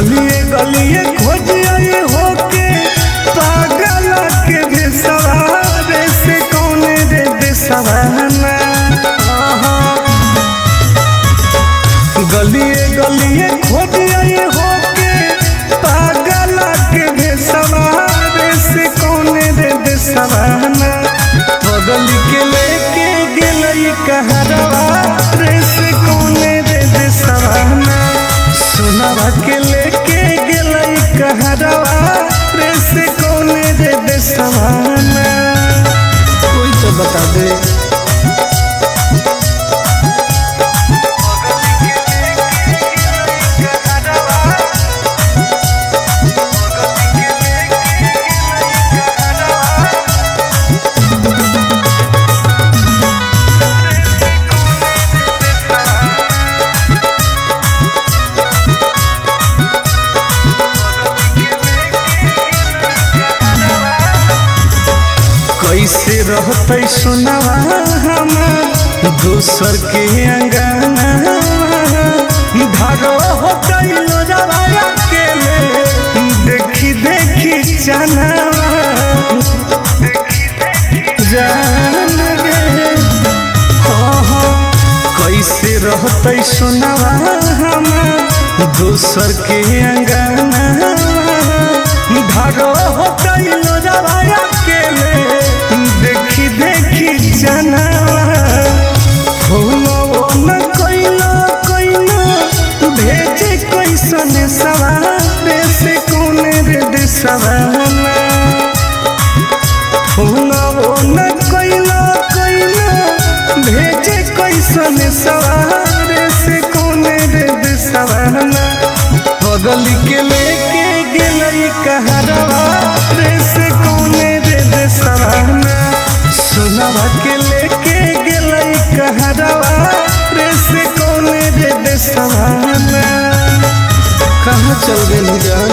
गलिए गलिए खोजिए होके पागल के भेसवा रे से कौन रे देसवाना। गलिए गलिए खोजिए होके पागल के भेसवा रे से कौन रे देसवाना। बगल के लेके गेलई कहरवा रे से कौन रे देसवाना। सोनावा के लेके गेलई कहरवा रे से कौन रे देसवाना। कोई तो बता दे। कैसे रहते सोनावा हमार दोसर के अंगना, धरो होते लोजवा अकेले देखी देखी चनावा जान गे। हाँ हाँ, कैसे रहते सोनावा हमार दोसर के अंगना, धरो होते लोजवा अकेले देखी देखी चनावा। फोनवो न कइलो कइलो भेजे कैसन सवार से कौन रे देसवाना। फोनवो न कइलो कइलो भेजे कैसन सवार से कौन रे देसवाना। बगल के लेके गेलई कहरवा रे से कौन रे देसवाना। सोनावा के लेके गेलई कहरवा रे से कौन रे देसवाना। कहाँ चल गेली जान।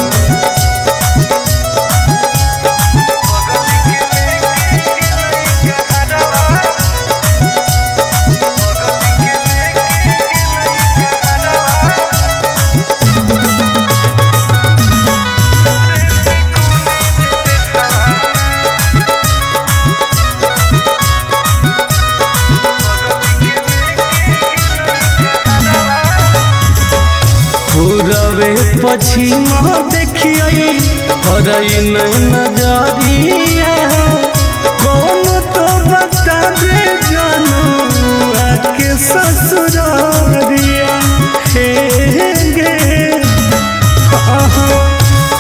पूरबे पश्चिम देखिए हरई नजरिया, कौन तो बता दे जनुआ के ससुरारिया। हे गे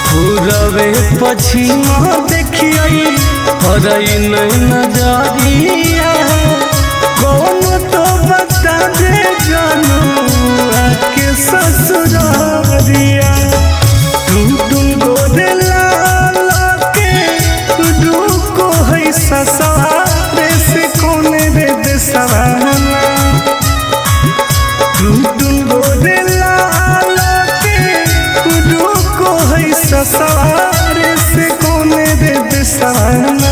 पूरबे पश्चिम देखिए हरई नजरिया, कौन तो बता दे जनुआ के ससुरारिया। टुन टुन गोरे लाल के रुको है ससुरारे से कौन रे देसवाना। टुन टुन गोरे लाल के रुको है ससुरारे से कौन रे देसवाना।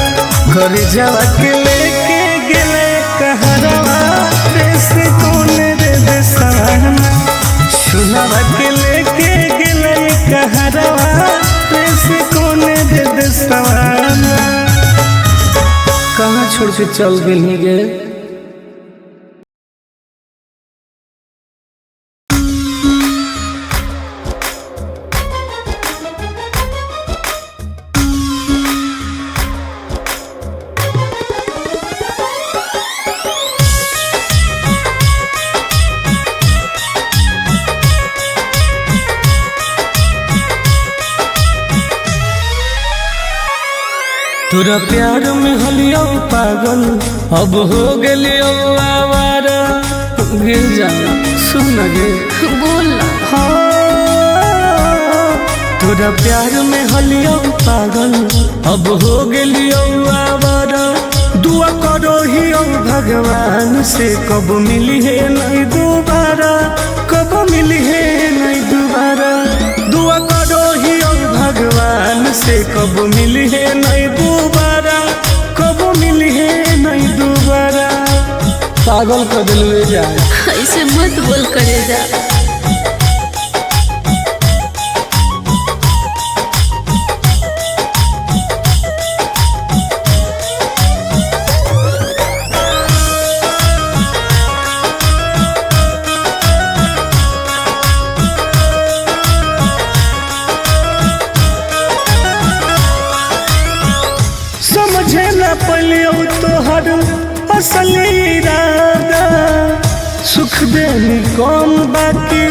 घर जावा के लेके गेले कहरवा रे से कौन रे देसवाना। सुनावा के लेके गेले कहरवा रे से कौन रे देसवाना। कहाँ छोड़ के चल गेली गे। तोरा प्यार में हलियो पागल अब हो गेलियो आवारा। गिर जा सुन गे बोल ना। हाँ, तोरा प्यार में हलियो पागल अब हो गेलियो आवारा। दुआ करो ही भगवान से कब मिली है नहीं दोबारा, कब मिली है नहीं दोबारा। दुआ करो ही भगवान से कब मिली है नहीं दोबारा, कब मिली है नहीं दोबारा। पागल कर दिलवे जाए। ऐसे मत बोल करे जा। पलियो तोहर असली इरादा। सुख देनी कम बाकी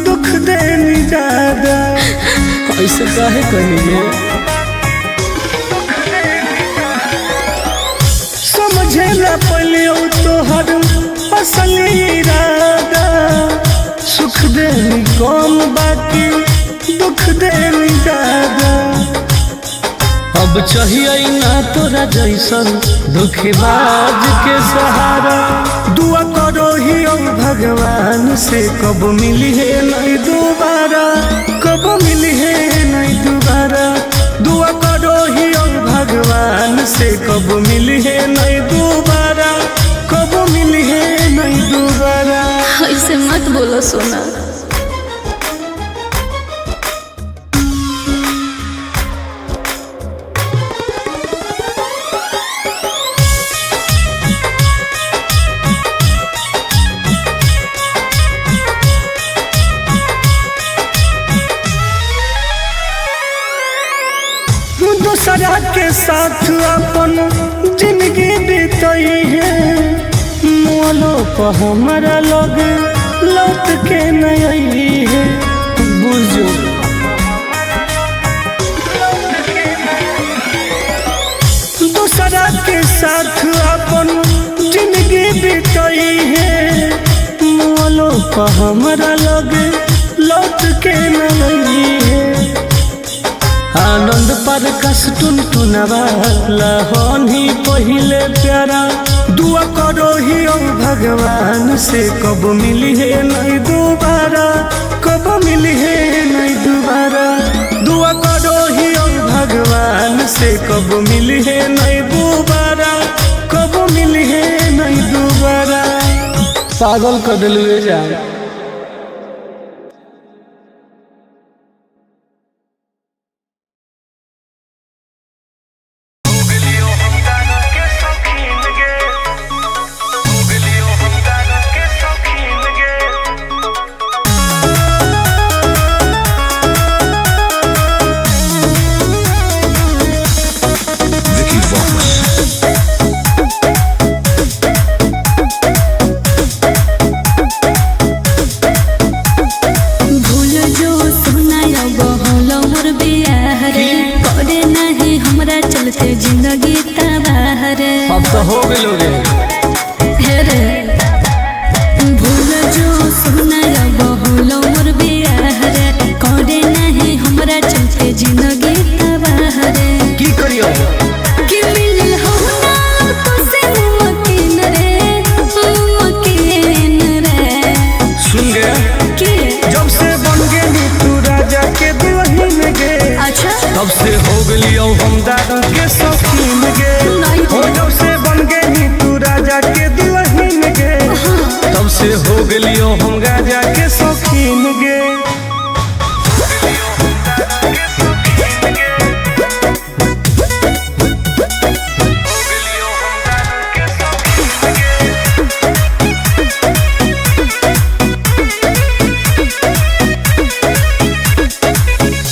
दुख देनी ज्यादा। ऐसे काहे कहिए समझे न पलियो तोहर असली इरादा। सुख देनी कम बाकी दुख देनी ज्यादा। अब चाहिए ना तोरा जैसन दुखबाज के सहारा। दुआ करो ही ओ भगवान से कब मिली है नहीं दोबारा, कब मिली है नहीं दोबारा। दुआ करो ही ओ भगवान से कब मिली है नहीं दोबारा, कब मिली है नहीं दोबारा। ऐसे मत बोलो सोना। दूसरा के साथ अपन जिंदगी बीतई है, मोलो पर हमारा लग लौट के नहीं है। बुझो दूसरा के साथ अपन जिंदगी बीतई है, मोलो पर हमारा लग लौट के नहीं है। आनंद पर कस टुन टुनवा लहनी पहिले प्यारा। दुआ करो ही ओ भगवान से कब मिली है नहीं दोबारा, कब मिली है नहीं दोबारा। दुआ करो ही ओ भगवान से कब मिली है नहीं दोबारा, कब मिली है नहीं दोबारा। पागल कर दिलुए जाए। Vicky Vox. भूल जो सोना अब होलो मोर बियाह रे, करे नहीं हमरा चलते जिंदगी तबाह रे। अब तो हो गेलो रे। हे रे भूल जो सोना अब होलो मोर बियाह रे, करे नहीं हमरा चलते जिंदगी तबाह रे। की करियो कि मिलल हो ना तो से मुमकिन रे, मुमकिन रे। सुन गया कि जब से बन गेली तू राजा के दुल्हन गे, अच्छा तब से हो गेलियो हम दारू के शौकीन गे। नहीं। हो जब से बन गेली तू राजा के दुल्हन गे, तब से हो गेलियो हम राजा के शौकीन गे।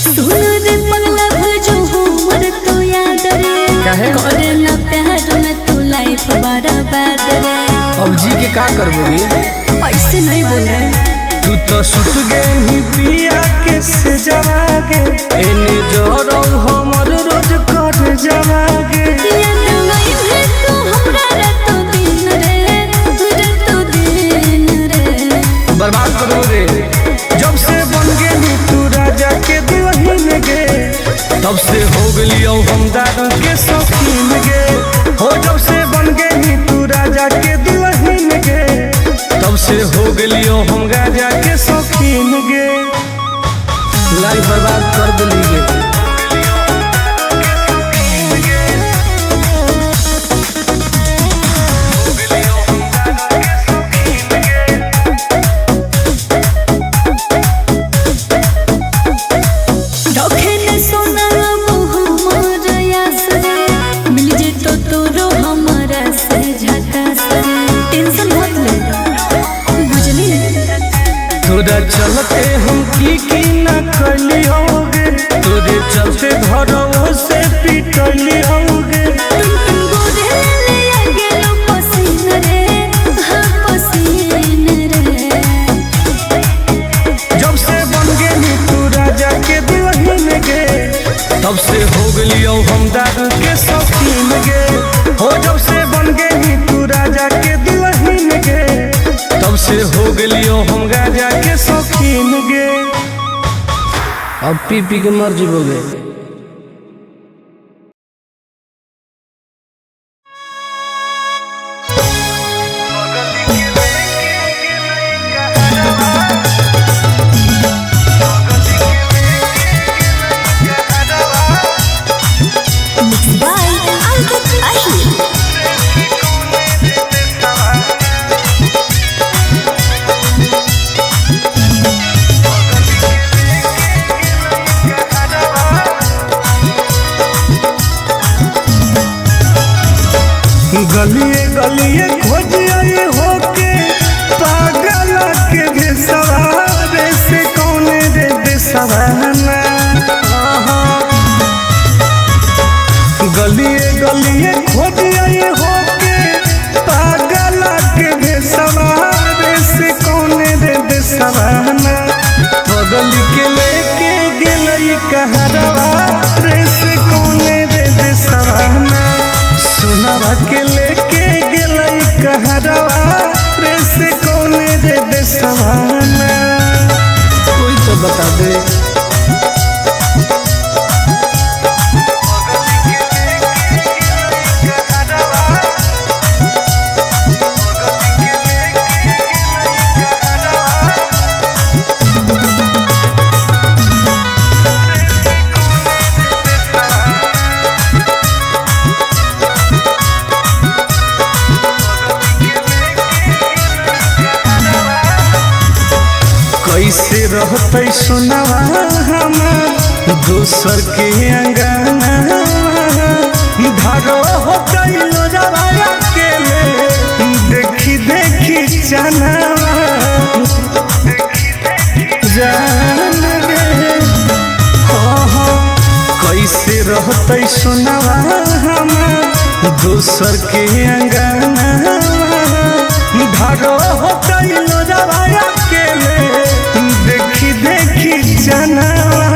सुन रे पगला भजो हमर तो याद रे, काहे? करे ना प्यार में तू लाइफ बर्बाद रे। अब जी के का करबोगे? ऐसे नहीं बोले। तू तो सुत गेली पिया के से जवागे, एने जरो हमर रोज कर जवागे। याद नहीं है तू हमरा रातो दिन रे, रातो दिन रे। बर्बाद करोगे। जब से बन गेली तू राजा के दुल्हन गे, तब से हो गेलियो हम दारू के शौकीन गे। हो जब से बन गेली तू राजा के दुल्हन गे, तब से हो गेलियो हम राजा के शौकीन गे। लाइफ बर्बाद कर दिली गे। रखे ने सोना अब हमर आस रे, मिल जेतो तोरो हमरा से झकास रे। टेंशन मत ले बुझली। तोरा चलते हम की की ना कलियोगे, तोरे चलते घरों से पिटलियोगे। टुन टुन गोरे गेलियो हम दारू के शौकीन गे। हो जब से बन गई तू राजा के दुल्हन गे, तब से हो गेलियो हम गाजा के शौकीन गे। अब पी पी के मर जीवोगे। Mixed by Alkit Ahir. गलिए गलिए खोजिए होके पागल के भेसवारे से कौन रे देसवाना। गलिए गलिए खोजिए होके पागल के भेसवारे से कौन रे देसवाना। बगल के लेके गेलई कहरवा रे से कौन रे देसवाना। सुनवा के लेके गेलई कहरवा रे से कौन रे देसवाना। कोई तो बता दे। कैसे रहते सुनवा हमार दोसर के अंगना, धारो होते लोजवा अकेले देखी देखी चनावा जान रे। हो हो कैसे रहते सुनवा हमार दोसर के अंगना, धारो होते लोजवा अकेले देखी देखी चनावा।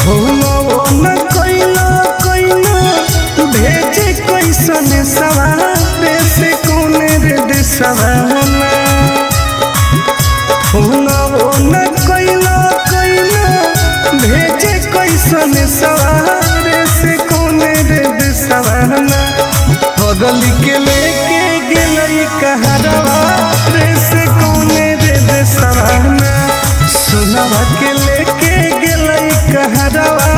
फोनो न कइलो कइलो भेजे कैसन सवार से कौन रे देसवाना। फोनो न कइलो कइलो भेजे कैसन सवार से कौन रे देसवाना। बगल के लेके गेलई कहरवा रे से कौन रे देसवाना। सुनवा के लेके गेलई कहरवा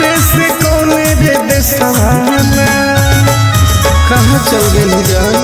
रे से कौन रे देसवाना। कहाँ चल गए जान।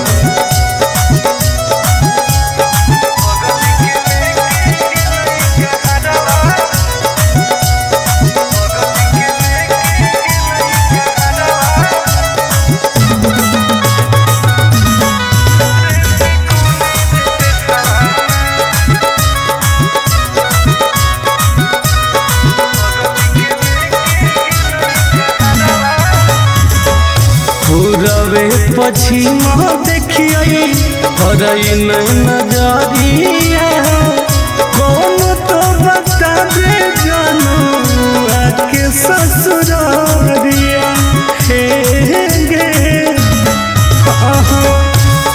पूरबे पश्चिम देखिए हरई नजरिया, कौन तो बता दे जानू के ससुरारिया। हे गे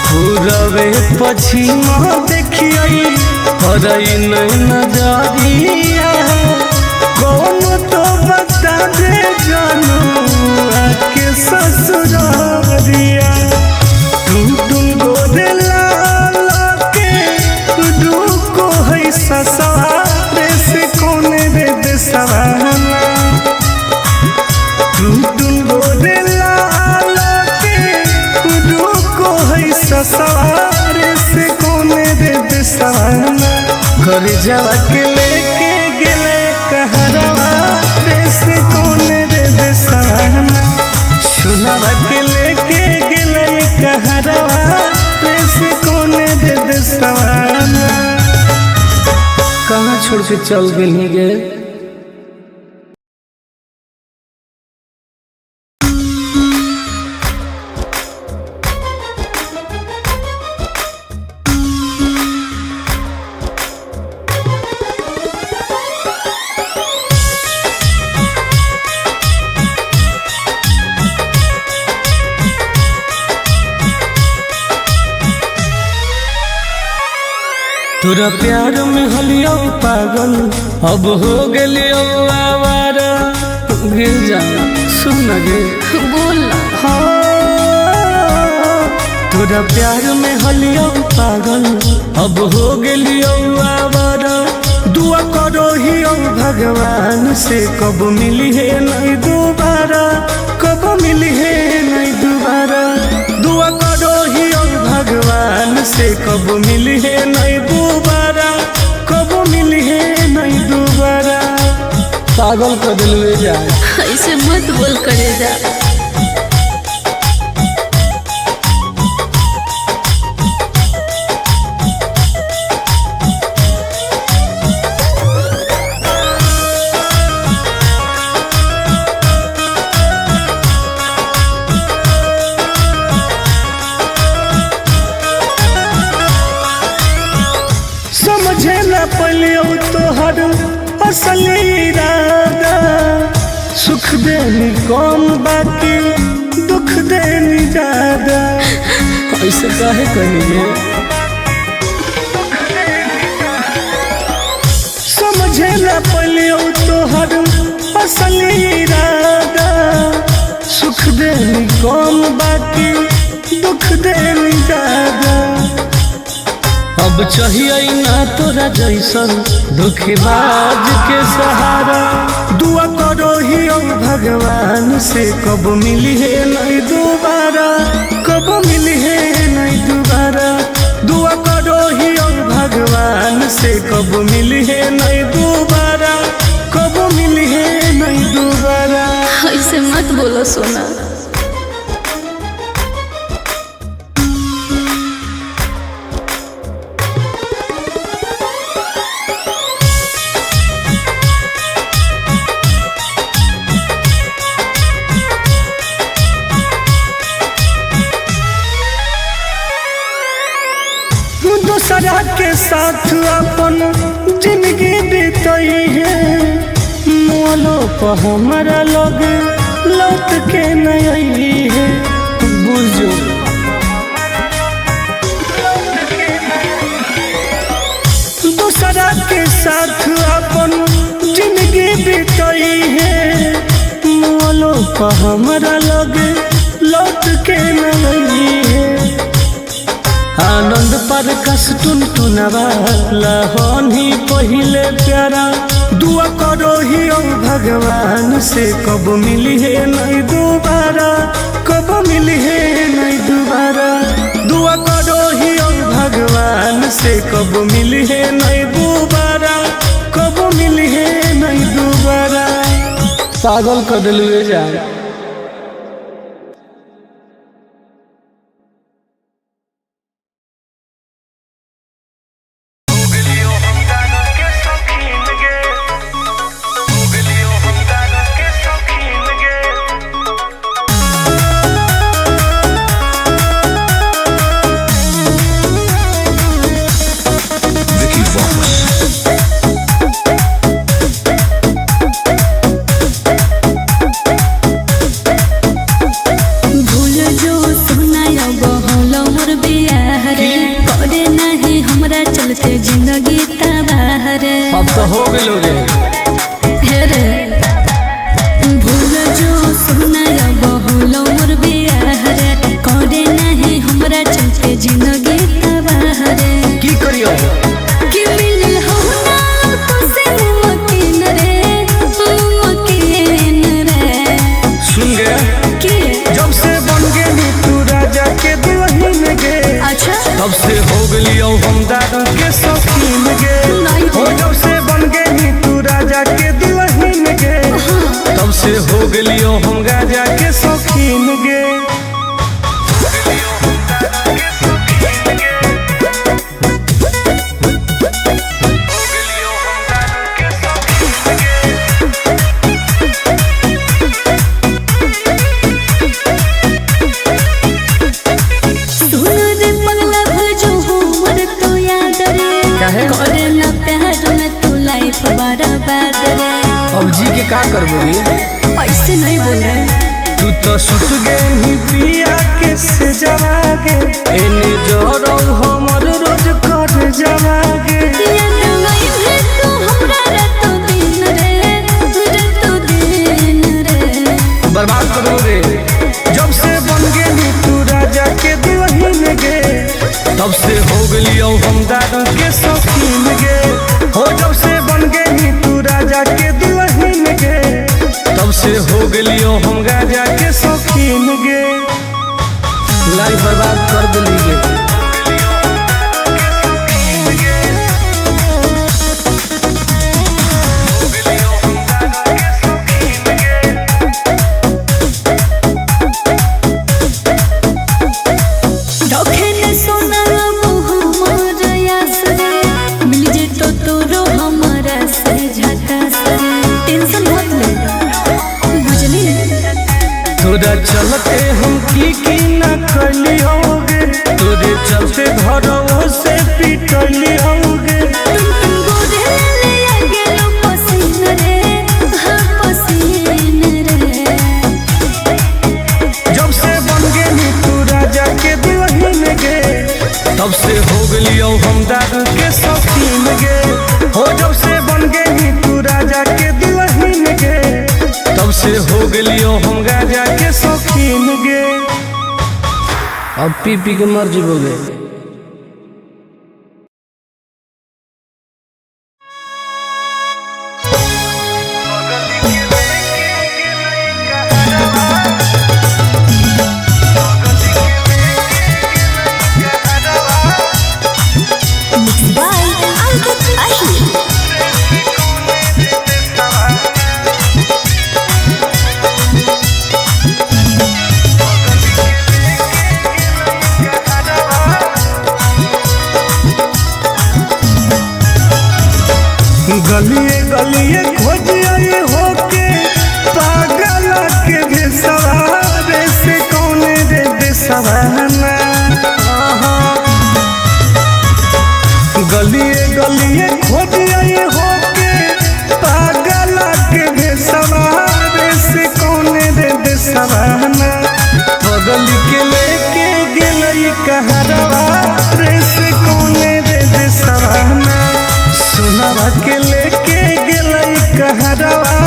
पूरबे पश्चिम देखिए हरई नजरिया, कौन तो बता दे जानू के ससुरारिया। टुन टुन गोरे लाल के रुको है ससुरारे से कौन रे देसवाना। टुन टुन गोरे लाल के रुको है ससुरारे से कौन रे देसवाना। घर जावा के लेके गेले कहरवा रे से कौन रे देसवाना। सुनवा के लेके गेले कहरवा रे से कौन रे देसवाना। कहाँ छोड़ के चल गई गे। Mixed तोरा प्यार में हलियो पागल, अब हो गेलियो आवारा। गिर जा सुन गे बोल ना। हाँ, तोरा प्यार में हलियो पागल, अब हो गेलियो आवारा। दुआ करो ही भगवान से, कब मिली है नहीं दोबारा, कब मिली है नहीं दोबारा। दुआ करो ही भगवान से, कब मिली है नहीं दोबारा, कब मिली है नहीं दोबारा। पागल कर दिलवे जाए। ऐसे मत बोल करे जा। समझे न पलियो तोहर असली इरादा, सुख देनी कम बाकी दुख देनी ज्यादा। ऐसे काहे करेंगे? समझे न पलियो तोहर असली इरादा, सुख देनी कम बाकी दुख देनी ज्यादा। अब चाहिए ना तोरा जैसन दुखबाज के सहारा। दुआ करो ही भगवान से, कब मिली है नहीं दोबारा, कब मिली है नहीं दोबारा। दुआ करो ही भगवान से, कब मिली है नहीं दोबारा, कब मिली है नहीं दोबारा। ऐसे मत बोलो सोना। दूसरा के साथ अपन जिंदगी बीतई है, मोलो पर हमारा लोग लौट के नहीं है। बुझो दूसरा के साथ अपन जिंदगी बीतई है, मोलो पर हमारा लोग लौट के नहीं है। आनंद पर कस टुन टुनवा लहनी पहिले प्यारा। दुआ करो ही भगवान से, कब मिली है नहीं दोबारा, कब मिली है नहीं दोबारा। दुआ करो ही भगवान से, कब मिली है नहीं दोबारा, कब मिली है नहीं दोबारा। पागल कर दिलवे जाए। Vicky Vox. भूल जो सोना अब होलो मोर बियाह रे, करे नहीं हमरा चलते जिंदगी तबाह रे। अब तो हो गेलो रे। हे रे भूल जो सोना अब होलो मोर बियाह रे, करे नहीं हमरा चलते जिंदगी तबाह रे। की करियो? कि मिलल हो ना तो से मुमकिन रे, मुमकिन रे। सुन गे कि जब से बन गेली तू राजा के दुल्हन गे, अच्छा तब से हो गेलियो हम दारू के शौकीन गे। नहीं। हो जब से बन गेली तू राजा के दुल्हन गे, तब से हो गेलियो हम राजा के शौकीन गे। सुन रे पगला भजो हमर तो याद रे, काहे? करे ना प्यार में तू लाइफ बर्बाद रे। अब जी के का करबो रे? ऐसे नहीं बोले। तू तो सुत गेली पिया के से जवा गे, एने जरौ हमर रोज कर जवागे। तू हमरा रातो दिन रे, रातो दिन रे। बर्बाद करो रे। जब से बन गेली तू राजा के दुल्हन गे, तब से हो गेलियो हम दारू के शौकीन गे। हो जब से बन गेली तू राजा के दुल्हन गे, तब से हो गेलियो हम राजा के शौकीन गे। लाइफ बर्बाद कर दिली गे। रखे न सोना मोर आस रे, मिल जेतो तोरो हमारा से झकास रे। टेंशन मत ले, बुझली। तोरा चलते हम की ना कैलियोगे, तोरे चलते घरों से पिटलियोगे। तुम तुम गोरे ले आ गेलो पसीन रे, हाँ पसीन रे। जब से बन गेली तू राजा के दुल्हन गे, तब से हो गेलियो हम दारू के शौकीन गे। हो जब से बन गेली तू राजा के दुल्हन गे, तब से हो गेलियो हम राजा के शौकीन गे। अब पी पी के मर जीवोगे। Mixed by Alkat Ahir. गलिए गलिए खोजिए होके पागल के भेसवारे से कौन रे देसवाना। गलिए गलिए खोजिए होके पागल के भेसवारे से कौन रे देसवाना। बगल के लेके गेलई कहरवा रे से कौन रे देसवाना। सुनवा के लेके गेलई कहरवा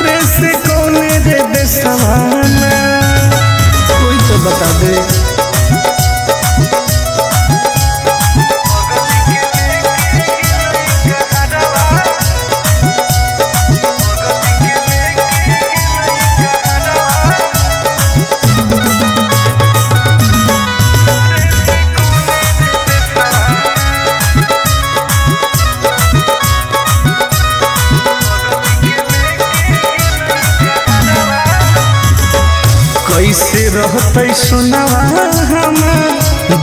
रे से कौन रे देसवाना। कोई तो बता दे। कैसे रहते सुनवा हम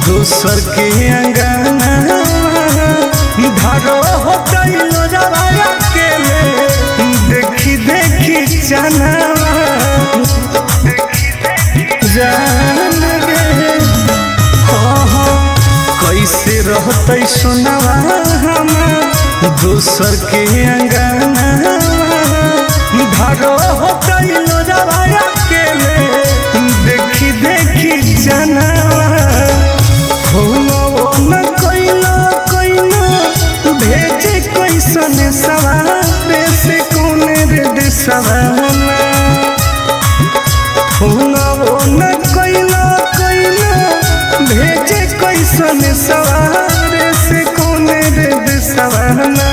दोसर के अंगना, धारो होते लोजवा अकेले देखी देखी चनावा जान गे। हो हो कैसे रहते सुनवा हम दोसर के अंगना, धारो होते लोजवा अकेले देखी देखी चनावा। फोनो न कैलो कैलो भेजे कैसन सवारे से कौन रे देसवाना। फोनो न कैलो कैलो भेजे कैसन सवारे से कौन रे देसवाना।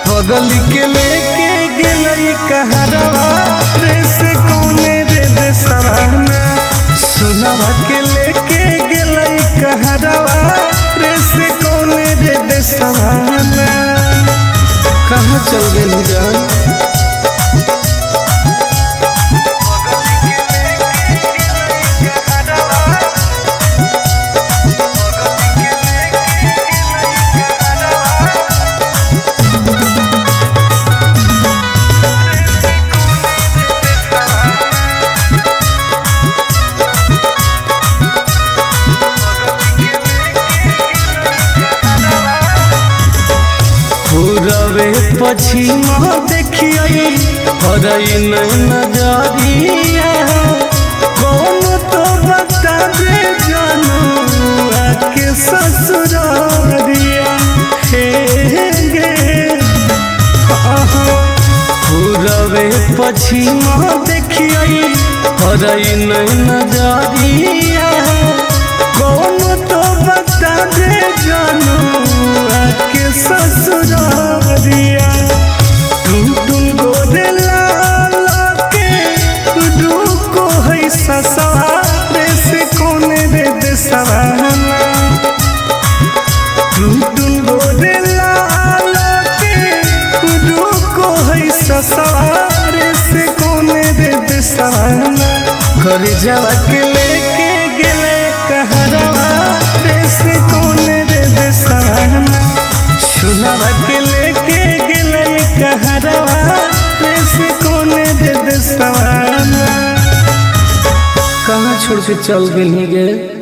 बगल के लेके गेलई कहरवा रे से कौन रे देसवाना। सुनवा के लेके गेलई कहरवा रे से कौन रे देसवाना। कहाँ चल गेली जान। पूरवे पछिमा देखियै हरई नजरिया, कौन तो बता दे जानू आके ससुरारिया। पछिमा देखियई हरई नहीं नजरिया। कौन तो बता दे जानू आके ससुरारिया। टुन टुन गोरे लाल के रुको है ससुरारे से कौन रे देसवाना। टुन टुन गोरे लाल के रुको है ससुरारे से कौन रे देसवाना। घर जावा के लेके गेले कहरवा रे से कौन रे देसवाना। सुनावा के लेके गेले कहरवा रे से कौन रे देसवाना। कहाँ छोड़ के चल गेली गे?